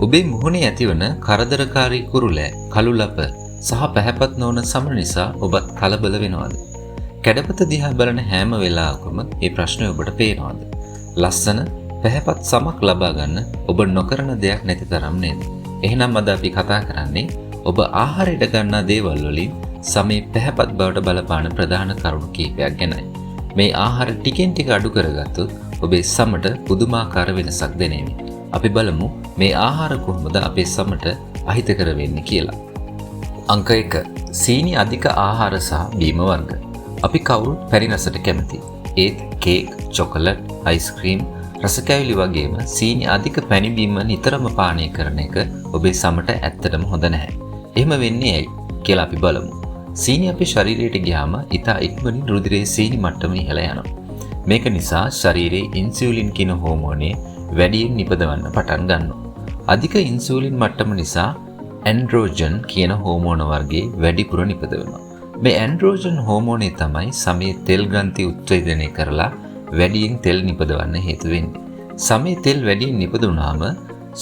ඔබේ මුහුණේ ඇතිවන කරදරකාරී කුරුලෑ, කළු ලප සහ පැහැපත් නොවන සම නිසා ඔබත් කලබල වෙනවද? කැඩපත දිහා බලන හැම වෙලාවකම මේ ප්‍රශ්නය ඔබට පේනවද? ලස්සන පැහැපත් සමක් ලබා ගන්න ඔබ නොකරන දෙයක් නැති තරම් නේද? එහෙනම් අද අපි කතා කරන්නේ ඔබ ආහාරයට ගන්නා දේවල් වලින් සමේ පැහැපත් බවට බලපාන ප්‍රධාන කරුණු කීපයක් ගැනයි. මේ ආහාර ටිකෙන් ටික අඩු කරගත්තොත් ඔබේ සමට පුදුමාකාර වෙනසක් දැනේවි. අපි බලමු මේ ආහාර කොහොමද අපේ සමට අහිතකර වෙන්නේ කියලා. අංක 1. සීනි අධික ආහාර සහ බීම වර්ග. අපි කවුරුත් පැණි රසට කැමති. ඒත් කේක්, චොකලට්, අයිස්ක්‍රීම්, රස කැවිලි වගේම සීනි අධික පැණි බීම නිතරම පානය කරන එක ඔබේ සමට ඇත්තටම හොඳ නැහැ. එහෙම වෙන්නේ ඇයි කියලා අපි බලමු. සීනි අපේ ශරීරයට ගියාම ඉතා ඉක්මනින් රුධිරයේ සීනි මට්ටම ඉහළ යනවා. මේක නිසා ශරීරයේ ඉන්සියුලින් කියන හෝමෝනය වැඩියෙන් නිපදවන්න පටන් ගන්නවා. අධික ඉන්සියුලින් මට්ටම නිසා ඇන්ඩ්‍රෝජන් කියන හෝමෝන වර්ගයේ වැඩිපුර නිපදවෙනවා. මේ ඇන්ඩ්‍රෝජන් හෝමෝනය තමයි සමේ තෙල් ග්‍රන්ථි උත්තේජනය කරලා වැඩියෙන් තෙල් නිපදවන්න හේතු වෙන්නේ. සමේ තෙල් වැඩියෙන් නිපදුනාම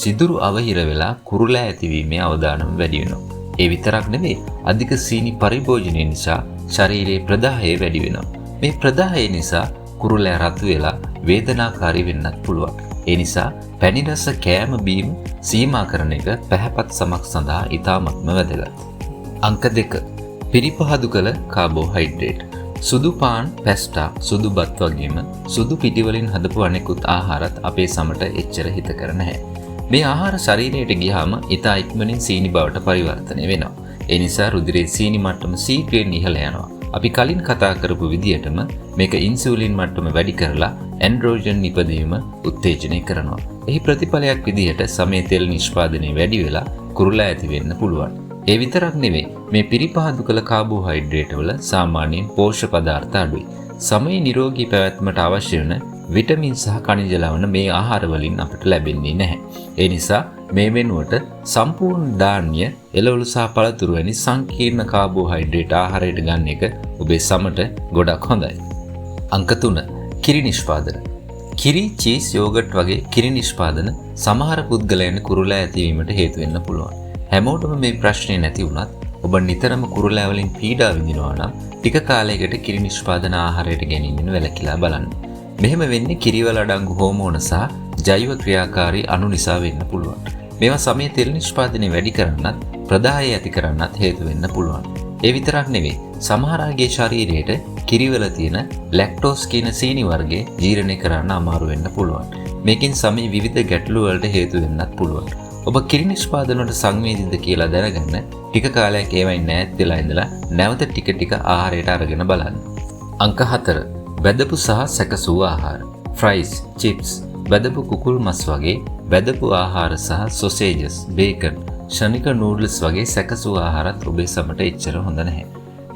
සිදුරු අවහිර වෙලා කුරුලෑ ඇතිවීමේ අවදානම වැඩි වෙනවා. ඒ විතරක් නෙවෙයි, අධික සීනි පරිභෝජනය නිසා ශරීරයේ ප්‍රදාහය වැඩි වෙනවා. මේ ප්‍රදාහය නිසා කුරුලෑ රතු වෙලා වේදනාකාරී වෙන්නත් පුළුවන්. ඒ නිසා පැණි රස කෑම බීම සීමා කරන එක පැහැපත් සමක් සඳහා ඉතාමත්ම වැදගත්. අංක 2. පිරිපහදු කළ කාබෝහයිඩ්‍රේට්. සුදු පාන්, පැස්ටා, සුදු බත් වගේම සුදු පිටි වලින් හදපු අනෙකුත් ආහාරත් අපේ සමට එච්චර හිතකර නැහැ. මේ ආහාර ශරීරයට ගියාම ඉතා ඉක්මනින් සීනි බවට පරිවර්තනය වෙනවා. ඒ නිසා රුධිරයේ සීනි මට්ටම ශීඝ්‍රයෙන් ඉහළ යනවා. අපි කලින් කතා කරපු විදියටම මේක ඉන්සියුලින් මට්ටම වැඩි කරලා ඇන්ඩ්‍රෝජන් නිපදවීම උත්තේජනය කරනවා. එහි ප්‍රතිඵලයක් විදිහට සමේ තෙල් නිෂ්පාදනය වැඩි වෙලා කුරුලෑ ඇති වෙන්න පුළුවන්. ඒ විතරක් නෙවෙයි, මේ පිරිපහදු කළ කාබෝහයිඩ්‍රේට් වල සාමාන්‍යයෙන් පෝෂ්‍ය පදාර්ථ අඩුයි. සමේ නිරෝගී පැවැත්මට අවශ්‍ය වන විටමින් සහ ඛනිජ ලවණ මේ ආහාර වලින් අපට ලැබෙන්නේ නැහැ. ඒ නිසා මේ වෙනුවට සම්පූර්ණ ධාන්‍ය, එළවලු සහ පළතුරු වැනි සංකීර්ණ කාබෝහයිඩ්‍රේට් ආහාරයට ගන්න එක ඔබේ සමට ගොඩක් හොඳයි. අංක 3. කිරි නිෂ්පාදන. කිරි, චීස්, යෝගට් වගේ කිරි නිෂ්පාදන සමහර පුද්ගලයන් කුරුලෑ ඇතිවීමට හේතු වෙන්න පුළුවන්. හැමෝටම මේ ප්‍රශ්නේ නැති වුණත් ඔබ නිතරම කුරුලෑ වලින් පීඩා විඳිනවා නම් ටික කාලයකට කිරි නිෂ්පාදන ආහාරයට ගැනීමෙන් වැළකීලා බලන්න. මෙහෙම වෙන්නේ කිරිවල අඩංගු හෝමෝන සහ ජෛව ක්‍රියාකාරී අණු නිසා වෙන්න පුළුවන්. මේවා සමයේ තෙල් නිෂ්පාදනය වැඩි කරන්නත් ප්‍රදාහය ඇති කරන්නත් හේතු වෙන්න පුළුවන්. ඒ විතරක් නෙවෙයි, සමහර අයගේ ශරීරයට කිරිවල තියෙන ලැක්ටෝස් කියන සීනි වර්ගය ජීර්ණය කරන්න අමාරු වෙන්න පුළුවන්. මේකෙන් සමයේ විවිධ ගැටලු වලට හේතු වෙන්නත් පුළුවන්. ඔබ කිරි නිෂ්පාදන වලට සංවේදීද කියලා දැනගන්න ටික කාලයක් ඒවයින් ඈත් වෙලා ඉඳලා නැවත ටික ටික ආහාරයට අරගෙන බලන්න. අංක 4. බැදපු සහ සැකසූ ආහාර. ෆ්‍රයිස්, චිප්ස්, බැදපු කුකුල් මස් වගේ බැදපු ආහාර සහ සොසේජස්, බේකන්, ක්ෂණික නූඩ්ල්ස් වගේ සැකසූ ආහාරත් ඔබේ සමට එච්චර හොඳ නැහැ.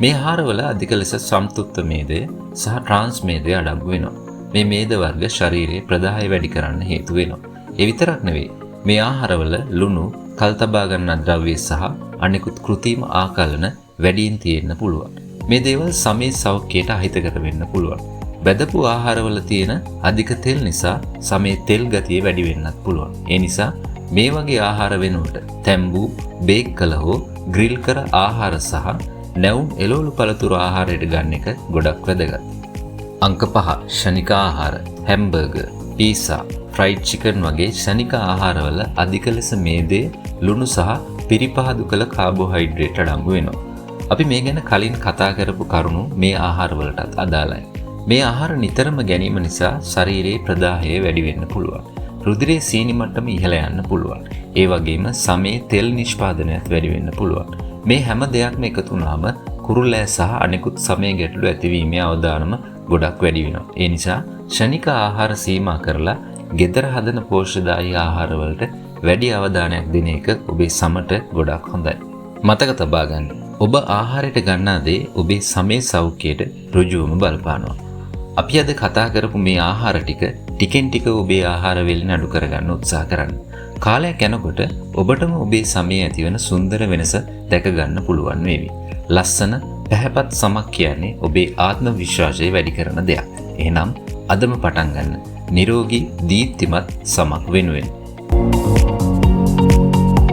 මේ ආහාරවල අධික ලෙස සම්තෘප්ත මේදය සහ ට්‍රාන්ස් මේදය අඩංගු වෙනවා. මේ මේද වර්ග ශරීරයේ ප්‍රදාහය වැඩි කරන්න හේතු වෙනවා. ඒ විතරක් නෙවෙයි, මේ ආහාරවල ලුණු, කල් තබා ගන්නා ද්‍රව්‍ය සහ අනෙකුත් කෘත්‍රිම ආකලන වැඩියෙන් තියෙන්න පුළුවන්. මේ දේවල් සමේ සෞඛ්‍යයට අහිතකර වෙන්න පුළුවන්. බැදපු ආහාරවල තියෙන අධික තෙල් නිසා සමේ තෙල් ගතිය වැඩි වෙන්නත් පුළුවන්. ඒ නිසා මේ වගේ ආහාර වෙනුවට තැඹූ, බේක් කළ හෝ ග්‍රිල් කර ආහාර සහ නැවුම් එළවලු පළතුරු ආහාරයට ගන්න එක ගොඩක් වැදගත්. අංක 5. ක්ෂණික ආහාර. හැම්බර්ගර්, පීසා, ෆ්‍රයිඩ් චිකන් වගේ ක්ෂණික ආහාරවල අධික ලෙස මේදය, ලුණු සහ පිරිපහදු කළ කාබෝහයිඩ්‍රේට් අඩංගු වෙනවා. අපි මේ ගැන කලින් කතා කරපු කරුණු මේ ආහාරවලටත් අදාළයි. මේ ආහාර නිතරම ගැනීම නිසා ශරීරයේ ප්‍රදාහය වැඩි වෙන්න පුළුවන්. රුධිරයේ සීනි මට්ටම ඉහළ යන්න පුළුවන්. ඒ වගේම සමේ තෙල් නිෂ්පාදනයත් වැඩි වෙන්න පුළුවන්. මේ හැම දෙයක්ම එකතු වුණාම කුරුලෑ සහ අනෙකුත් සමේ ගැටලු ඇතිවීමේ අවදානම ගොඩක් වැඩි වෙනවා. ඒ නිසා ක්ෂණික ආහාර සීමා කරලා ගෙදර හදන පෝෂ්‍යදායී ආහාරවලට වැඩි අවධානයක් දෙන එක ඔබේ සමට ගොඩක් හොඳයි. මතක තබා ගන්න, ඔබ ආහාරයට ගන්නා දේ ඔබේ සමේ සෞඛ්‍යයට ඍජුවම බලපානවා. අපි අද කතා කරපු මේ ආහාර ටික ටිකෙන් ටික ඔබේ ආහාර වේලෙන් අඩු කරගන්න උත්සාහ කරන්න. කාලයක් යනකොට ඔබටම ඔබේ සමයේ ඇතිවන සුන්දර වෙනස දැක ගන්න පුළුවන් වේවි. ලස්සන පැහැපත් සමක් කියන්නේ ඔබේ ආත්ම විශ්වාසය වැඩි කරන දෙයක්. එහෙනම් අදම පටන් ගන්න. නිරෝගී දීප්තිමත් සමක් වෙනුවෙන්.